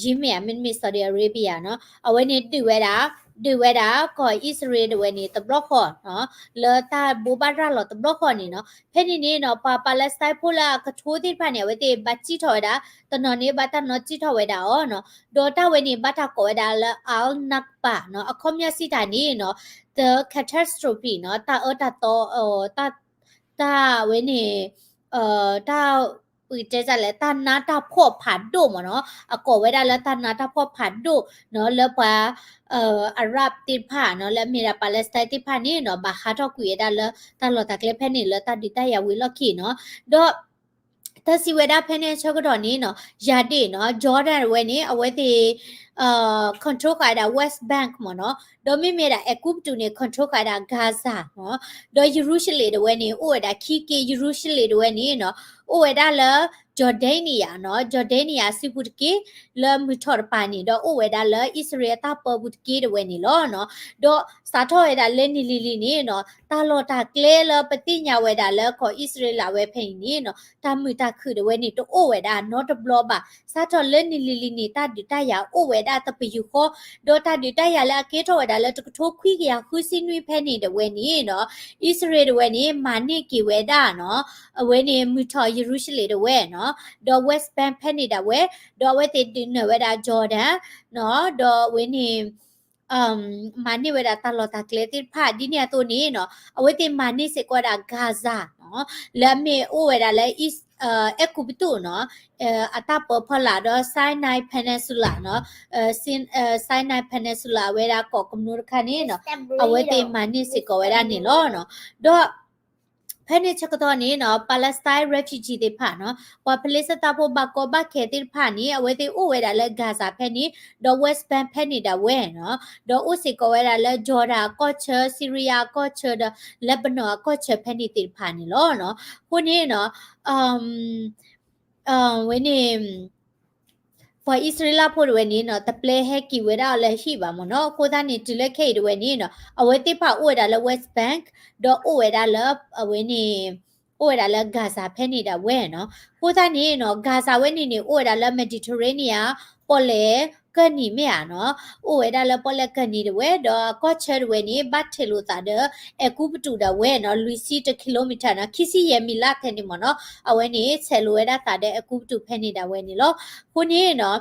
ယံၤမ့ၣ် မ့တမ့ၢ် Saudi Arabia နီၤ အဝဲန့ၣ်ဒုးဝဲဒၣ် ဒုးဝဲဒၣ်ကီၢ်အံၣ်စရ့လးတဝဲန့ၣ်တဘျီဃီနီၤ လၢတၢ်ဘိးဘၣ်ရၤလီၤတဘျီဃီန့ၣ်နီၤ ဖဲန့ၣ်န့ၣ်နီၤ ပှၤ Palestine ဖိလၢအကထိသ့ၣ်တဖၣ်န့ၣ် အဝဲသ့ၣ်ဘၣ်စံၣ်ထီၣ်ဝဲဒၣ် တနီၤန့ၣ်ဘၣ်တၢ်နီၣ်စံၣ်ထီၣ်ဝဲဒၣ်အီၤနီၤ ဒီးတၢ်ဝဲန့ၣ် ဘၣ်တၢ်ကိးဝဲဒၣ်လၢ al-Nakba နီၤ အခီပညီစံးတၢ်န့ၣ်နီၤ the catastrophe နီၤ တၢ်အၢတၢ်သီ တၢ် တၢ်ဝဲန့ၣ် တၢ် ပကတဲဒ်လဲၣ် တၢ်နါတၢ်ဖှီၣ်ဖးဒိၣ်မ့ၢ်နီၤ အကိးဝဲဒၣ်လၢတၢ်နါတၢ်ဖှီၣ်ဖးဒိၣ်နီၤ လၢပှၤ Arab သ့ၣ်တဖၣ်နီၤ လၢအမ့ၢ်ဒၣ် Palestine သ့ၣ်တဖၣ်န့ၣ်နီၤ ဘၣ်ဟးထီၣ်ကွံာ်ဝဲဒၣ်လၢတၢ်လီၢ်တၢ်ကျဲဖဲန့ၣ်လၢတၢ်ဒုးတၢ်ယၤဝံၤလီၢ်ခံနီၤ ဒီး တၢ်စံးဝဲဒၣ်ဖဲန့ၣ်ဆၢကတီၢ်န့ၣ်နီၤ ယၤဒ့ၣ်နီၤ Jordan ဝဲန့ၣ် အဝဲသ့ၣ် control ဃာ်ဝဲဒၣ် West Bank မ့ၢ်နီၤ ဒီးမ့မ့ၢ်ဒၣ် အဲၤကူပတူးန့ၣ် control ဃာ်ဝဲဒၣ် Gaza နီၤ ဒီးယရူၤၡလ့ၣ်တဝဲန့ၣ် အိၣ်ဝဲဒၣ်ခံက့ ယရူၤၡလ့ၣ်တဝဲန့ၣ်နီၤ အိၣ်ဝဲဒၣ်လၢ Jordania နီၤ Jordania စုပူၤတက့ၢ် လၢမုၢ်ထီၣ်တပၤန့ၣ် ဒီးအိၣ်ဝဲဒၣ်လၢအံၣ်စရ့လးတၢ်ပၢပူၤတက့ၢ်တဝဲန့ၣ်လီၤနီၤ ဒီးစးထီၣ်ဝဲဒၣ်လၢနံၣ်လံၤလံၤန့ၣ်နီၤ တၢ်လီၢ်တၢ်ကျဲလၢပသ့ၣ်ညါဝဲဒၣ်လၢကီၢ်အံၣ်စရ့လးဝဲဖဲအံၤန့ၣ်နီၤ တၢ်မုာ်တၢ်ခုၣ်တဝဲန့ၣ် တအိၣ်ဝဲဒၣ်နီတဘျီဘၣ် စးထီၣ်လၢနံၣ်လံၤလံၤန့ၣ် တၢ်ဒုးတၢ်ယၤအိၣ်ဝဲဒၣ်တပယူာ်ဃီ ဒီးတၢ်ဒုးတၢ်ယၤလၢအကဲထီၣ်ဝဲဒၣ်လၢတကထိခွံကယၤဃုဆံနွံဖဲန့ၣ်တဝဲန့ၣ်နီၤ အံၣ်စရ့လးတဝဲန့ၣ် မၤန့ၢ်က့ၤဝဲဒၣ်နီၤ အဝဲန့ၣ်မုၢ်ထီၣ်ယရူၤၡလ့ၣ်တဝဲနီၤ ဒီး West Bank ဖဲန့ၣ်ဒၣ်ဝဲ ဒီးအဝဲသ့ၣ်ဒုးနၢၤဝဲဒၣ် Jordan နီၤ ဒီးအဝဲန့ၣ် မၤန့ၢ်ဝဲဒၣ်တၢ်လီၢ်တၢ်ကျဲသ့ၣ်တဖၣ် ဒ်န့ၣ်အသိးန့ၣ်နီၤ အဝဲသ့ၣ်မၤန့ၢ်စ့ၢ်ကီးဝဲဒၣ် Gaza နီၤ လၢအမ့ၢ်အိၣ်ဝဲဒၣ်လၢ အဲၤကူပတူးနီၤ အတၢ်ပၢဖီလာ်ဒီး Sinai Peninsula နီၤ Sinai Peninsula အဝဲဒၣ်ကီၢ်ကမျိတခါန့ၣ်နီၤ အဝဲသ့ၣ်မၤန့ၢ်စ့ၢ်ကီးဝဲဒၣ်န့ၣ်လီၤနီၤ ဒီး ဖဲန့ၣ်ဆၢကတီၢ်န့ၣ်နီၤ Palestine refugee သ့ၣ်တဖၣ်နီၤ ပှၤဖလ့ၡသးဖိဘၣ်ကီဘၣ်ခဲသ့ၣ်တဖၣ်န့ၣ် အဝဲသ့ၣ်အိၣ်ဝဲဒၣ်လၢ Gaza ဖဲန့ၣ် ဒီး West Bank ဖဲန့ၣ်ဒၣ်ဝဲနီၤ ဒီးအိၣ်စ့ၢ်ကီးဝဲဒၣ်လၢ Jordan အကီၢ်ဆၢ Syria အကီၢ်ဆၢဒီး Lebanon အကီၢ်ဆၢဖဲန့ၣ်သ့ၣ်တဖၣ်န့ၣ်လီၤနီၤ အဃိန့ၣ်နီၤ ဝဲန့ၣ် ပှၤအံၣ်စရ့လးဖိတဝဲန့ၣ်နီၤ တပျဲဟဲက့ၤဝဲဒၣ်လၢဟံၣ်ဘၣ်မ့ၢ်နီၤ အဃိသတးန့ၣ် တုၤလၢခဲအံၤတဝဲန့ၣ်နီၤ အဝဲသ့ၣ်တဖၣ်အိၣ်ဝဲဒၣ်လၢ West Bank ဒီးအိၣ်ဝဲဒၣ်လၢ အဝဲန့ၣ် အိၣ်ဝဲဒၣ်လၢ Gaza ဖဲန့ၣ်ဒၣ်ဝဲနီၤ အဃိသတးန့ၣ်နီၤ Gaza ဝဲန့ၣ်န့ၣ် အိၣ်ဝဲဒၣ်လၢ Mediterranean ပီၣ်လဲၣ်ကၢၢ်နံၤမ့ၢ်ဧါနီၤ အိၣ်ဝဲဒၣ်လၢပီၣ်လဲၣ်ကၢၢ်နံၤတဝဲ ဒီးအကီၢ်ဆၢတဝဲန့ၣ် ဘၣ်ထဲးလိာ်သးဒီး အဲၤကူပတူးဒၣ်ဝဲနီၤ လွံၢ်ဆံတ kilometer နီၤ ခံဆံယဲၢ်မံးလးထဲန့ၣ်မ့ၢ်နီၤ အဝဲန့ၣ် ဆဲးလိာ်ဝဲဒၣ်သးဒီးအဲၤကူပတူးဖဲန့ၣ်ဒၣ်ဝဲန့ၣ်လီၤ. အဃိန့ၣ်နီၤ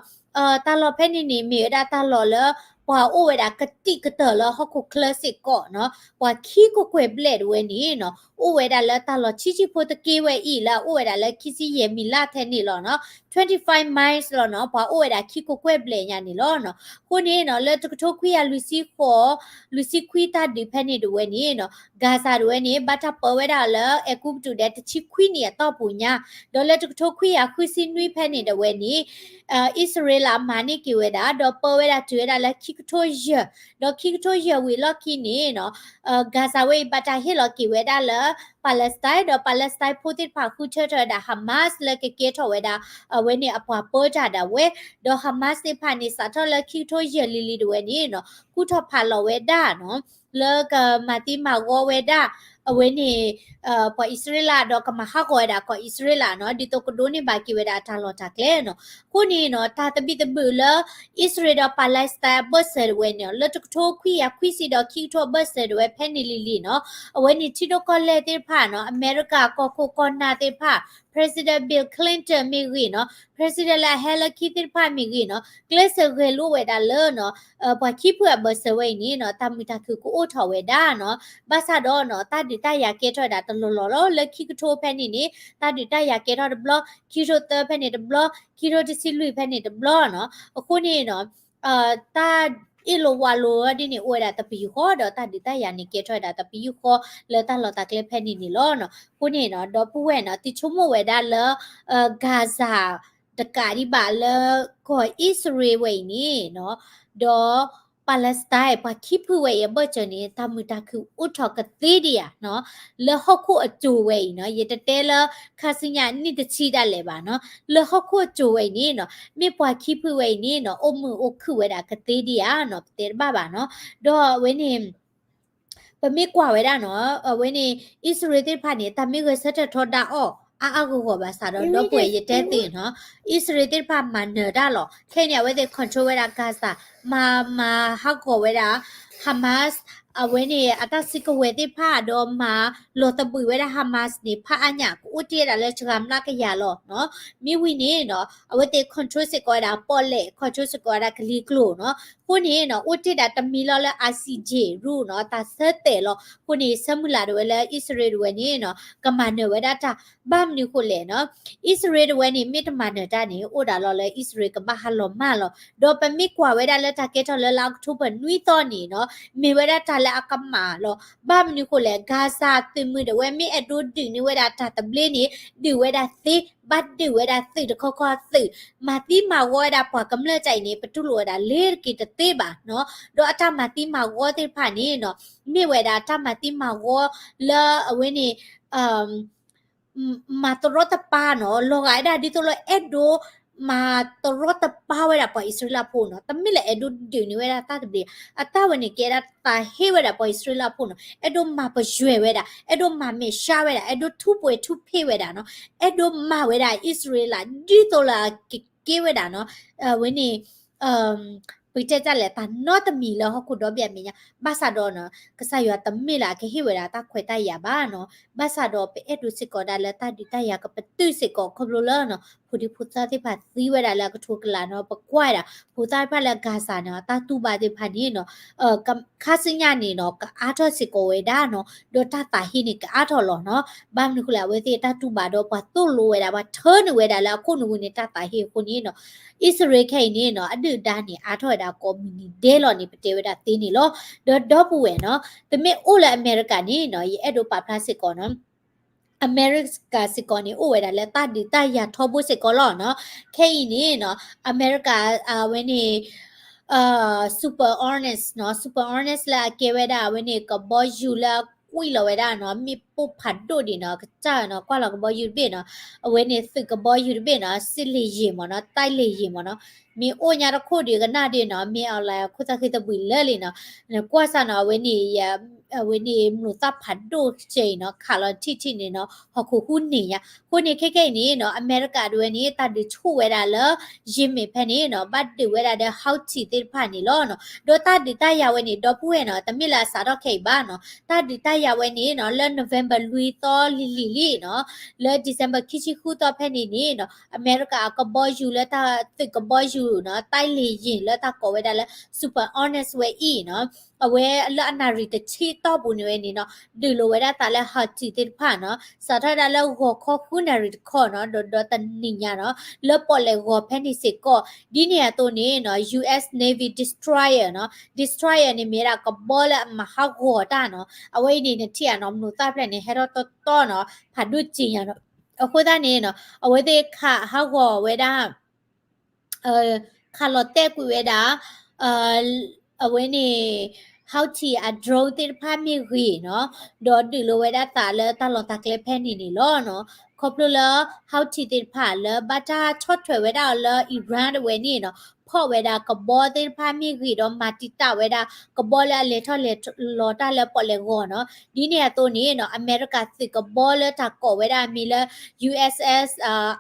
တၢ်လီၢ်ဖဲန့ၣ်န့ၣ် မ့ၢ်ဝဲဒၣ်တၢ်လီၢ်လၢ ပှၤအိၣ်ဝဲဒၣ်ကတံာ်ကတၢၢ်လၢဟီၣ်ခိၣ်ချၢစ့ၢ်ကီးနီၤ ပှၤခံခိၣ်ကွဲၢ်ဘျဲၣ်တဝဲန့ၣ်နီၤ အိၣ်ဝဲဒၣ်လၢတၢ်လီၢ်ဆံးဆံးဖိတက့ၢ်ဝဲအံၤ လၢအအိၣ်ဝဲဒၣ်လၢခံဆံယဲၢ်မံးလးထဲန့ၣ်လီၤနီၤ twenty five miles လီၤနီၤ ပှၤအိၣ်ဝဲဒၣ်ခံခိၣ်ကွဲၢ်ဘျဲၣ်ညါန့ၣ်လီၤနီၤ အဃိန့ၣ်နီၤ လၢတကထိခွံကယၤလွံၢ်ဆံဃိး လွံၢ်ဆံခွံတၢ်ဒုးဖဲန့ၣ်တဝဲန့ၣ်နီၤ Gaza တဝဲန့ၣ် ဘၣ်တၢ်ပၢဝဲဒၣ်လၢအဲၤကူပတူးဒီးတဆံခွံနံၣ်အတီၢ်ပူၤညါ, ဒီးလၢတကထိခွံကယၤဃုဆံနွံဖဲန့ၣ်တဝဲန့ၣ် အံၣ်စရ့လးမၤန့ၢ်က့ၤဝဲဒၣ် ဒီးပၢဝဲဒၣ်တုၤဝဲဒၣ်လၢခံကထိယဲၢ်, ဒီးခံကထိယဲၢ်ဝံၤအလီၢ်ခံန့ၣ်နီၤ Gaza ဝဲအံၤ ဘၣ်တၢ်ဟ့ၣ်လီၤက့ၤဝဲဒၣ်လၢ Palestine ဒီး Palestine ဖိသ့ၣ်တဖၣ်ဃုထၢထီၣ်ဝဲဒၣ် Hamas လၢကကဲထီၣ်ဝဲဒၣ် အဝဲန့ၣ်အပှၤပၢတၢ်ဒၣ်ဝဲ, ဒီး Hamas သ့ၣ်တဖၣ်န့ၣ် စးထီၣ်လၢခံကထိယဲၢ်လံၤလံၤတဝဲန့ၣ်နီၤ ကူၣ်ထီၣ်ဖးလီၤဝဲဒၣ်နီၤ လၢကမၤသံမၤဝီဝဲဒၣ် အဝဲန့ၣ် ပှၤအံၣ်စရ့လး ဒီးကမၤဟးဂီၤဝဲဒၣ်ကီၢ်အံၣ်စရ့လးနီၤ ဒ်သိးကဒိးန့ၢ်ဘၣ်က့ၤဝဲဒၣ်အတၢ်လီၢ်တၢ်ကျဲနီၤ. အဃိန့ၣ်နီၤ တၢ်သဘံၣ်သဘုၣ်လၢ အံၣ်စရ့လးဒီး Palestine အဘၢၣ်စၢၤတဝဲန့ၣ် လၢတကထိခွံကယၤခွံဆံဒီးခံကထိအဘၢၣ်စၢၤတဝဲဖဲန့ၣ်လံၤလံၤနီၤ အဝဲန့ၣ်ထံဒိၣ်ကီၢ်လဲၢ်သ့ၣ်တဖၣ်နီၤ အမဲရကၤကီၢ်ခိၣ်ကီၢ်နၢ်သ့ၣ်တဖၣ် President Bill Clinton မ့ၢ်ဂ့ၤနီၤ President လၢအဟဲလၢခံသ့ၣ်တဖၣ်မ့ၢ်ဂ့ၤနီၤ ကျဲးစၢးဂဲၤလိဝဲဒၣ်လၢနီၤ ပှၤခံဖုအဘၢၣ်စၢၤဝဲအံၤန့ၣ်နီၤ တၢ်မုာ်တၢ်ခုၣ်ကအိၣ်ထီၣ်ဝဲဒၣ်နီၤ. ဘၣ်ဆၣ်ဒီးနီၤ တၢ်ဒုးတၢ်ယၤကဲထီၣ်ဝဲဒၣ်တလီၢ်လီၢ်လီၤ လၢခံကထိဖဲန့ၣ်န့ၣ် တၢ်ဒုးတၢ်ယၤကဲထီၣ်တဘျီ, ခံကထိသၢဖဲန့ၣ်တဘျီ, ခံကထိတဆံလွံၢ်ဖဲန့ၣ်တဘျီနီၤ. အဃိန့ၣ်နီၤ တၢ်အ့ၣ်လိာ်ဝးလိာ်ဒ်န့ၣ် အိၣ်ဝဲဒၣ်တပယူာ်ဃီ ဒီးတၢ်ဒုးတၢ်ယၤန့ၣ် ကဲထီၣ်ဝဲဒၣ်တပယူာ်ဃီ လၢတၢ်လီၢ်တၢ်ကျဲဖဲန့ၣ်န့ၣ်လီၤနီၤ. အဃိန့ၣ်နီၤ ဒီပုၢ်ဝဲၢ်နီၤ သုဆိကမိၣ်ဝဲဒၣ်လၢ Gaza တကးဒံးဘၣ်လၢ ကီၢ်အံၣ်စရ့လးဝဲအံၤန့ၣ်နီၤ ဒီး Palestine ပှၤခံဖုဝဲအံၤအဘၢၣ်စၢၤန့ၣ် တၢ်မုာ်တၢ်ခုၣ်အိၣ်ထီၣ်ကသ့ဒံးဧါနီၤ လၢဟီၣ်ခိၣ်အစိၤဝဲအံၤနီၤ ယတတဲလၢ ခါဆူညါနံၣ်တဆံဒၣ်လဲာ်ဘၣ်နီၤ လၢဟီၣ်ခိၣ်အစိၤဝဲအံၤန့ၣ်နီၤ မ့ၢ်ပှၤခံဖုဝဲအံၤန့ၣ်နီၤ အိၣ်မုာ်အိၣ်ခုၣ်ဝဲဒၣ်ကသ့ဒံးဧါနီၤ ပတဲတဘၣ်ဘၣ်နီၤ. ဒီးအဝဲန့ၣ် ပမ့ၢ်ကွၢ်ဝဲဒၣ်နီၤ အဝဲန့ၣ် အံၣ်စရ့လးသ့ၣ်တဖၣ်န့ၣ် တၢ်မ့ၢ်ဂဲၤဆၢထၢၣ်ထီဒါအီၤ အါအါဂီၢ်ဂီၢ်ဘၣ်ဆၣ်ဒီး ဒီပုၢ်ဝဲၢ်ယတဲသုနီၤ အံၣ်စရ့လးသ့ၣ်တဖၣ်မၤနၢၤတၢ်လီၤ. ခဲအံၤန့ၣ် အဝဲသ့ၣ် control ဝဲဒၣ် Gaza မၤ မၤဟးဂီၤဝဲဒၣ် Hamas အဝဲန့ၣ် အတၢ်စုကဝဲၤသ့ၣ်တဖၣ် ဒီးမၤလီၤသဘှံးဝဲဒၣ် Hamas န့ၣ် ဖးအါညၣ် ကအိၣ်တ့ၢ်ဝဲဒၣ်လၢစှၤမျးကယၤလီၤနီၤ. မ့ၢ်ဝံၤန့ၣ်နီၤ အဝဲသ့ၣ် control စ့ၢ်ကီးဝဲဒၣ်ပီၣ်လဲၣ် control စ့ၢ်ကီးဝဲဒၣ်ကလံၤကျိာ်နီၤ. အဃိန့ၣ်နီၤ အိၣ်တ့ၢ်ဒၣ်တမံၤလီၤလၢ ICJ ရူၣ်နီၤ တၢ်ဆၢတဲာ်လီၤ. အဃိန့ၣ် ဆၢမုၢ်လၢ်ဒၣ်ဝဲလၢအံၣ်စရ့လးဒၣ်ဝဲန့ၣ်နီၤ ကမၤနၢၤဝဲဒၣ်တၢ် ဘၣ်မနုၤအဃိလဲၣ်နီၤ အံၣ်စရ့လးဒၣ်ဝဲန့ၣ် မ့ၢ်တမၤနၢၤတၢ်န့ၣ် အိၣ်ဒၣ်လီၤလၢအံၣ်စရ့လးကဘၣ်ဟးလီၤမၢ်လီၤ. ဒီးပမ့ၢ်ကွၢ်ဝဲဒၣ်လၢတၢ်ကဲထီၣ်လၢလါအီးကထိဘၢၣ်နွံသီန့ၣ်နီၤ မ့ၢ်ဝဲဒၣ်တၢ်လၢအကမၣ်လီၤ. ဘၣ်မနုၤအဃိလဲၣ် Gaza သုးမုၢ်ဒၣ်ဝဲမ့ၢ်အဲၣ်ဒိးဒုးန့ၢ်ဝဲဒၣ်တၢ်သဘျ့န့ၣ် ဒုးဝဲဒၣ်သ့ ဘၣ်ဒုးဝဲဒၣ်သုးတခီခီသုး မၤသံမၤဝီဝဲဒၣ်ပှၤကမျၢၢ်တၢ်အံၤန့ၣ် ပတူၢ်လိာ်ဝဲဒၣ်လ့ၤတက့ၤတသ့ဘၣ်နီၤ. ဒီးအတၢ်မၤသံမၤဝီသ့ၣ်တဖၣ်န့ၣ်နီၤ မ့ၢ်ဝဲဒၣ်တၢ်မၤသံမၤဝီလၢအဝဲန့ၣ် မၤတရီတပါနီၤ လီၤဂာ်ဝဲဒၣ်ဒ်သိးလၢအဲၣ်ဒိး မၤတရီတပါဝဲဒၣ်ပှၤအံၣ်စရ့လးဖိနီၤ တမ့ၢ်လၢအဲၣ်ဒိးဒုးန့ၢ်ဝဲဒၣ်တၢ်သဘျ့ အတၢ်ဝဲန့ၣ်ကဲဒၣ်တၢ်ဟ့ၣ်ဝဲဒၣ်ပှၤအံၣ်စရ့လးဖိနီၤ အဲၣ်ဒိးမၤပယွဲၢ်ဝဲဒၣ် အဲၣ်ဒိးမၤမဲာ်ဆှးဝဲဒၣ် အဲၣ်ဒိးထူးပှဲၤထူးဖ့းဝဲဒၣ်နီၤ အဲၣ်ဒိးမၤဝဲဒၣ်အံၣ်စရ့လး ဒ်သိးလၢကကဲဝဲဒၣ်နီၤ အဝဲန့ၣ် ပကတဲတၢ်လဲၣ် တၢ်နီတမံၤလၢဟီၣ်ခိၣ်ဒီဘ့ၣ်အမဲာ်ညါ ဘၣ်ဆၣ်ဒီးနီၤ ကစၢ်ယွၤတမ့ၢ်လၢအကဟ့ၣ်ဝဲဒၣ်တၢ်ခွဲးတၢ်ယာ်ဘၣ်နီၤ ဘၣ်ဆၣ်ဒီးပအဲၣ်ဒိးစ့ၢ်ကီးဒၣ်လၢတၢ်ဒုးတၢ်ယၤကပတုာ်စ့ၢ်ကီးခီဖျိလၢနီၤ ဖိဒံဖိသၣ်သ့ၣ်တဖၣ်သံဝဲဒၣ်လၢအကထိကလးနီၤ ပကွၢ်ဝဲဒၣ် ဖိသၣ်တဖၣ်လၢ Gaza န့ၣ် တၢ်တူၢ်ဘၣ်သ့ၣ်တဖၣ်န့ၣ်နီၤ ခါဆူညါန့ၣ်နီၤ ကအါထီၣ်စ့ၢ်ကီးဝဲဒၣ်နီၤ ဒီးတၢ်သးဟ့န့ၣ် ကအါထီၣ်လီၤနီၤ ဘၣ်မနုၤအဃိလဲၣ် အဝဲသ့ၣ်တၢ်တူၢ်ဘၣ်ဒီးပှၤသိၣ်လိဝဲဒၣ် ပှၤထၢနုာ်ဝဲဒၣ်လၢအခိၣ်နူာ်ပူၤန့ၣ် တၢ်သးဟ့အဃိန့ၣ်နီၤ အံၣ်စရ့လးခဲအံၤန့ၣ်နီၤ အဒုၣ်အဒါန့ၣ် အါထီၣ်ဝဲဒၣ်ကိးမုၢ်နံၤဒဲးလီၤန့ၣ် ပတဲဝဲဒၣ်သ့န့ၣ်လီၤ. ဒီးဒီပုၢ်ဝဲၢ်နီၤ ပမ့ၢ်အိၣ်လၢအမဲရကၤန့ၣ်နီၤ ယအဲၣ်ဒိးပာ်ဖျါစ့ၢ်ကီးနီၤ အမဲရကၤစ့ၢ်ကီးန့ၣ် အိၣ်ဝဲဒၣ်လၢတၢ်ဒုးတၢ်ယၤထီဘိစ့ၢ်ကီးလီၤနီၤ. ခဲအံၤန့ၣ်နီၤ အမဲရကၤ အဝဲန့ၣ် Super Hornets နီၤ Super Hornets လၢအကဲဝဲဒၣ်အဝဲန့ၣ် ကဘီယူၤလၢအကွံာ်လီၤဝဲဒၣ်နီၤ မ့ၣ်ပိၢ်ဖးဒိၣ်ဒံးနီၤ ကစၢ်နီၤ ကွၢ်လီၤကဘီယူၤတဘ့ၣ်နီၤ အဝဲန့ၣ်သုးကဘီယူၤတဘ့ၣ်နီၤ စစ်လေယာဉ်မ့ၢ်နီၤ တိုက်လေယာဉ်မ့ၢ်နီၤ မ့ၢ်အိၣ်ညါတခိၣ်ဒံးကနၣ်ဒံးနီၤ မ့ၢ်အီၤလၢခိၣ်သၣ်ဃံသဘှံးလၢလံနီၤ နကွၢ်စၢ်နီၤ အဝဲန့ၣ် အဝဲန့ၣ် မျိာ်သၣ်ဖးဒိၣ်စဲအံၤနီၤ ခးလီၤထံၣ်ထံၣ်န့ၣ်နီၤ ဟီၣ်ခိၣ်ဟူးန့ၢ်ညါ အဃိန့ၣ် ခဲခဲအံၤန့ၣ်နီၤ အမဲရကၤဒၣ်ဝဲန့ၣ် တၢ်ဒုးဆူၣ်ဝဲဒၣ်လၢ ယ့မ့ၣ်ဖဲန့ၣ်နီၤ ဘၣ်ဒုးဝဲဒၣ်ဒီး Houthi သ့ၣ်တဖၣ်န့ၣ်လီၤနီၤ. ဒီးတၢ်ဒုးတၢ်ယၤဝဲန့ၣ် ဒီပုၢ်ဝဲၢ်နီၤ တမ့ၢ်လၢအစးထီၣ်ခဲအံၤဘၣ်နီၤ တၢ်ဒုးတၢ်ယၤဝဲန့ၣ်နီၤ လၢ November လွံၢ်သီလံၤလံၤလံနီၤ လၢ December ခံဆံဃုသီဖဲန့ၣ်န့ၣ်နီၤ အမဲရကၤအကဘီယူၤလၢတၢ်သုးကဘီယူၤနီၤ တိုက်လေယာဉ် လၢတၢ်ကိးဝဲဒၣ်လၢ Super Hornets ဝဲအံၤနီၤ အဝဲလၢအနၣ်ရံၣ်တဆံတီၢ်ပူၤန့ၣ်ဝဲန့ၣ်နီၤ ဒုးလိာ်ဝဲဒၣ်သးလၢ Houthi သ့ၣ်တဖၣ်နီၤ စးထီၣ်ဝဲဒၣ်လၢဂီၤခီဃုနၣ်ရံၣ်တခီနီၤ ဒီးဒီးတနံၤညါနီၤ လၢပီၣ်လဲၣ်ဂီၤဖဲန့ၣ်စ့ၢ်ကီး ဒ်န့ၣ်အသိးန့ၣ်နီၤ U S Navy destroyer နီၤ destroyer န့ၣ်မ့ၢ်ဝဲဒၣ်ကဘီလၢအမၤဟးဂီၤတၢ်နီၤ အဝဲအံၤန့ၣ် နထံၣ်ဧါနီၤ မနုၤသၣ်ဖျၢၣ်န့ၣ် ဟဲထီၣ်တီတီနီၤ ဖးဒိၣ်စ့ၢ်ညါနီၤ အဃိသတးန့ၣ်နီၤ အဝဲသ့ၣ်ခးဟးဂီၤဝဲဒၣ် ခးလီၤတဲာ်ကွံာ်ဝဲဒၣ် အဝဲန့ၣ် Houthi အ drone သ့ၣ်တဖၣ်မ့ၢ်ဂ့ၤနီၤ ဒီးဒုးလိာ်ဝဲဒၣ်သးလၢတၢ်လီၢ်တၢ်ကျဲဖဲန့ၣ်န့ၣ်လီၤနီၤ ခီဖျိလၢ Houthi သ့ၣ်တဖၣ်လၢဘၣ်တၢ်ဆီၣ်ထွဲးဝဲဒၣ်အီၤလၢ Iran တဝဲန့ၣ်နီၤ ဖီၣ်ဝဲဒၣ်ကဘီသ့ၣ်တဖၣ်မ့ၢ်ဂ့ၤဒီးမၤတံာ်တာ်ဝဲဒၣ် ကဘီလၢအလဲၤထီၣ်လဲၤလီၤတၢ်လၢပီၣ်လဲၣ်ဂီၤနီၤ ဒ်န့ၣ်အသိးန့ၣ်နီၤ အမဲရကၤသုးကဘီလၢတၢ်ကိးဝဲဒၣ်အမံၤလၢ U S S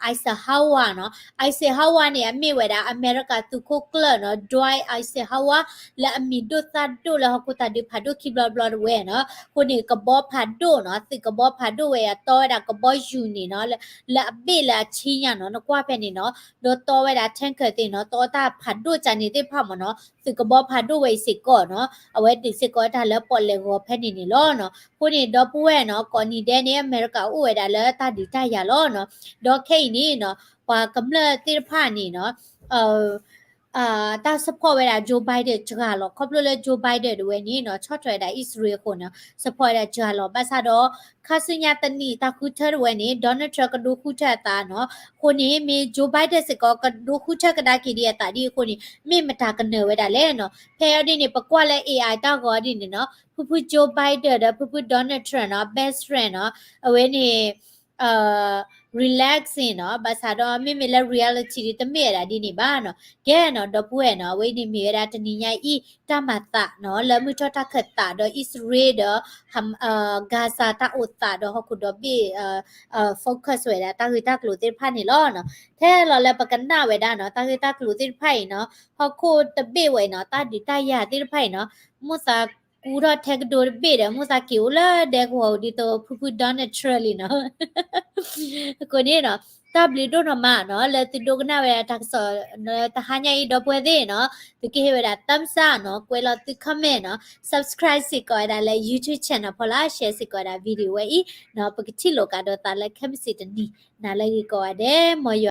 Eisenhower နီၤ Eisenhower န့ၣ် အမ့ၢ်ဝဲဒၣ်အမဲရကၤသုးခိၣ်ကျၢၢ်နီၤ Dwight Eisenhower လၢအမံၤဒိၣ်သၣ်ဒိၣ်လၢဟီၣ်ခိၣ်သးဒုဖးဒိၣ်ခံဘျီတဘျီတဝဲနီၤ အဃိန့ၣ် ကဘီဖးဒိၣ်နီၤ သုးကဘီဖးဒိၣ်ဝဲအတီဝဲဒၣ်ကဘီယူၤန့ၣ်နီၤ လၢအဘ့ၣ်လၢအဆံညါနီၤ နကွၢ်ဖဲန့ၣ်နီၤ ဒီးတီဝဲဒၣ် tanker သ့ၣ်နီၤ တီတၢ်ဖးဒိၣ်ကန့ၣ်သ့ၣ်တဖၣ်မ့ၢ်နီၤ သုးကဘီဖးဒိၣ်ဝဲအံၤစ့ၢ်ကီးနီၤ အဝဲဒုးစ့ၢ်ကီးတၢ်လၢပီၣ်လဲၣ်ဂီၤဖဲန့ၣ်န့ၣ်လီၤနီၤ အဃိန့ၣ် ဒီပုၢ်ဝဲၢ်နီၤ ကိးနံၤဒဲးန့ၣ် အမဲရကၤအိၣ်ဝဲဒၣ်လၢတၢ်ဒုးတၢ်ယၤလီၤနီၤ ဒီးခဲအံၤန့ၣ်နီၤ ပှၤကမျၢၢ်သ့ၣ်တဖၣ်န့ၣ်နီၤ တၢ် support ဝဲဒၣ် Joe Biden စှၤလီၤ ခီဖျိလၢ Joe Biden တဝဲန့ၣ်နီၤ ဆီၣ်ထွဲဝဲဒၣ်အံၣ်စရ့လးအဃိန့ၣ် support ဝဲဒၣ်စှၤလီၤ ဘၣ်ဆၣ်ဒီး ခါဆူညါတနံၣ်တၢ်ဃုထၢတဝဲန့ၣ် Donald Trump ကဒိဃုထၢအသးနီၤ အဃိန့ၣ် မ့ၢ် Joe Biden စ့ၢ်ကီးကဒိဃုထၢကဒါက့ၤဒံးအသးဒ်အဃိန့ၣ် မ့ၢ်မတၤကနၢၤဝဲဒၣ်လဲၣ်နီၤ ဖဲအံၤဒ်န့ၣ် ပကွၢ်လၢ A I တၢ်ဂီၤဒ်န့ၣ်နီၤ ဖုဖု Joe Biden ဒီးဖုဖု Donald Trump နီၤ best friend နီၤ အဝဲန့ၣ် relaxing နီၤ ဘၣ်ဆၣ်ဒီးမ့မ့ၢ်လၢ reality ဒ်တမ့ၢ်ဝဲဒၣ်ဒ်န့ၣ်ဘၣ်နီၤ ကဲနီၤ ဒီပုၢ်ဝဲၢ်နီၤ အဝဲန့ၣ်မ့ၢ်ဝဲဒၣ်တနံၤညါအံၤ တၢ်မၤသးနီၤ လၢမုၢ်ထီၣ်တၢ်ခၢၣ်သးဒီးအံၣ်စရ့လးဒီး Gaza တၢ်အိၣ်သးဒီးဟီၣ်ခိၣ်ဒီဘ့ၣ် focus ဝဲဒၣ်တၢ်ဂ့ၢ်တၢ်ကျိၤသ့ၣ်တဖၣ်န့ၣ်လီၤနီၤ ထဲလီၤလၢပကနၣ်ဝဲဒၣ်နီၤ တၢ်ဂ့ၢ်တၢ်ကျိၤသ့ၣ်တဖၣ်အံၤနီၤ ဟီၣ်ခိၣ်တဘ့ၣ်ဝဲအံၤနီၤ တၢ်ဒုးတၢ်ယၤသ့ၣ်တဖၣ်အံၤနီၤ မိၣ်သးကူထီၣ်ထဲကဒိတဘ့ၣ်ဒီး မိၣ်သးက့ၤအိၣ်လၢဒဲကဝီၤဒ်သိးဖုဖု Donald Trump လံနီၤ အဃိန့ၣ်နီၤ တၢ်ဘျုးဒိၣ်နီၢ်မးနီၤ လၢသုဒိကနၣ်ဝဲဒၣ်တၢ်ကစီၣ်လၢတဟါညါအံၤ ဒီပုၢ်ဝဲၢ်သ့ၣ်နီၤ သုကဟ့ၣ်ဝဲဒၣ် thumbs up နီၤ ကွဲးလီၤသု comment နီၤ subscribe စ့ၢ်ကီးဝဲဒၣ်လၢ YouTube channel ဖီလာ် share စ့ၢ်ကီးဝဲဒၣ် video ဝဲအံၤနီၤ ပကထံၣ်လိာ်ကဒီးသးလၢခဲမုၢ်ဆ့ၣ်တနံၤ နၤလၢဂ့ၤကိးဂၤဒဲး မ်ယွၤ